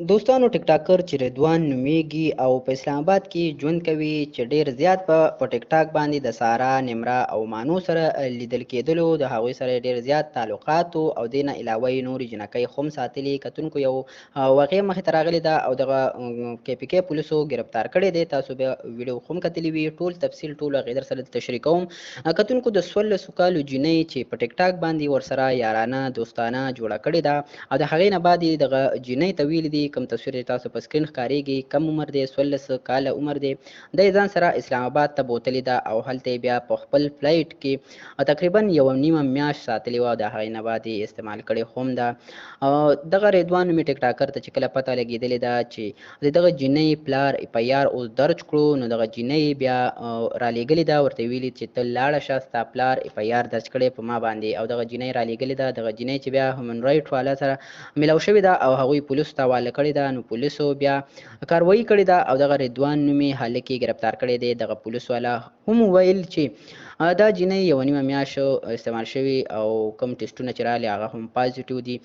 دوستانو ټیک ټاکر چې رضوان نومیږي او په اسلام اباد کې ژوند کوي چې ډیر زیات په ټیک ټاک باندې د سارا، نمرا او مانو سره لیدل کېدلو، د هغوی سره ډیر زیات تعلقات او دې نه علاوه یې نورې جینکۍ هم ساتلي. کتونکو یو واقعه مخې ته راغلې ده او دغه کې پي کې پولیسو ګرفتار کړی دی. تاسو به ویډیو هم کتلې وي، ټول تفصیل ټول هغې در سره تشریح کوم. کتونکو د 14 کالو جینۍ چې په ټیک ټاک باندې ورسره یارانه دوستانه جوړه کړې ده او د هغې نه بعد یې دغه جینۍ ته ویلي دي، کوم تصویر چې تاسو په سکرین ښکارېږي، کم عمر دی، 14 کاله عمر دی، دی ځان سره اسلام اباد ته بوتلې ده او هلته یې بیا په خپل فلایټ کې تقریبا 1.5 میاشت ساتلې وه او د هغې نه بعد یې استعمال کړې هم ده. دغه رضوان نومي ټیک ټاکر ته چې کله پته لګېدلې ده چې د دغه جینۍ پلار اف آی آر اوس درج کړو، نو دغه جینۍ بیا رالیږلې ده، ورته یې ویلي چې ته لاړه شه، ستا پلار اف آی آر درج کړی په ما باندې، او دغه جینۍ رالیږلې ده. دغه جینۍ چې بیا هیومن رایټ والا سره ملاو شوې ده او هغوی پولیسو ته حواله کړې ده، نو پولیسو بیا کاروایی کړې ده او دغه رضوان نومي هلک یې ګرفتار کړی دی. دغه پولیس والا هم وویل چې دا جینۍ 1.5 میاشت استعمال شوې او کوم ټیسټونه چې راغلي هغه هم پازیټیو دي.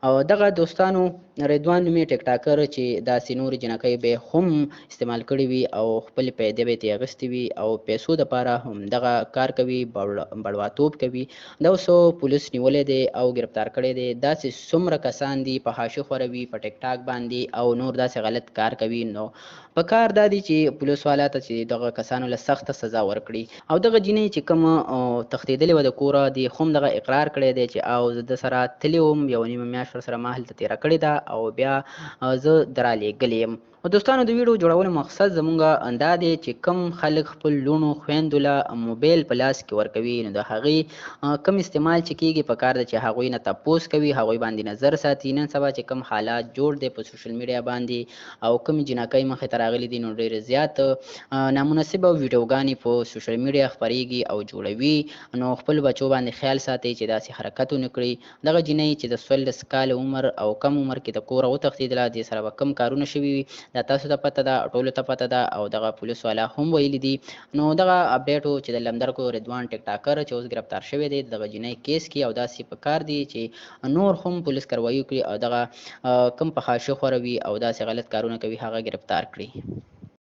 او دغه دوستانو رضوان نومي ټیک ټاکر چې داسې نورې جینکۍ به هم استعمال کړې وي او خپلې پیدې به یې ترې اخیستې وي او پیسو دپاره هم دغه کار کوي، بړواتوب کوي، دا اوس پولیس نیولی دی او ګرفتار کړی دی. داسې څومره کسان دي په حاشي خوروي په ټیک ټاک باندې او نور داسې غلط کار کوي، نو په کار دا دی چې پولیس والا ته چې دغه کسانو له سخته سزا ورکړي. او دغه جینۍ چې کوم تښتېدلې وه د کوره، دې هم دغه اقرار کړی دی چې او زه ده سره تللی وم، 1.5 میاشت ورسره ما هلته تېره کړې ده او بیا زه درالېږلې یم. او دوستانو د ویډیو جوړولو مقصد زمونږ دا دی چې کم خلک خپل لوڼو خویندو له موبایل په لاس کې ورکوي، نو د هغې کم استعمال چې کیږي په کار ده چې هغوی نه تپوس کوي، هغوی باندې نظر ساتي. نن سبا چې کم حالات جوړ دی په سوشل میډیا باندې او کم جینکۍ مخې ته راغلي دي، نو ډېر زیات نامناسبه ویډیوګانې په سوشل میډیا خپرېږي او جوړوي، نو خپل بچو باندې خیال ساتئ چې داسې حرکت ونه کړي. دغه جینۍ چې د 14 کاله عمر او کم عمر کې د کوره وتښتېدله، دې سره به کم کارونه شوي وي، دا تاسو ته پته ده، ټولو ته پته ده او دغه پولیس والا هم ویلي دي. نو دغه اپډیټ و چې د لمدرکو رضوان ټیک ټاکر چې اوس ګرفتار شوی دی دغه جینۍ کیس کې، او داسې په کار دی چې نور هم پولیس کاروایی وکړي او دغه کم په خاشي خوروي او داسې غلط کارونه کوي هغه ګرفتار کړي.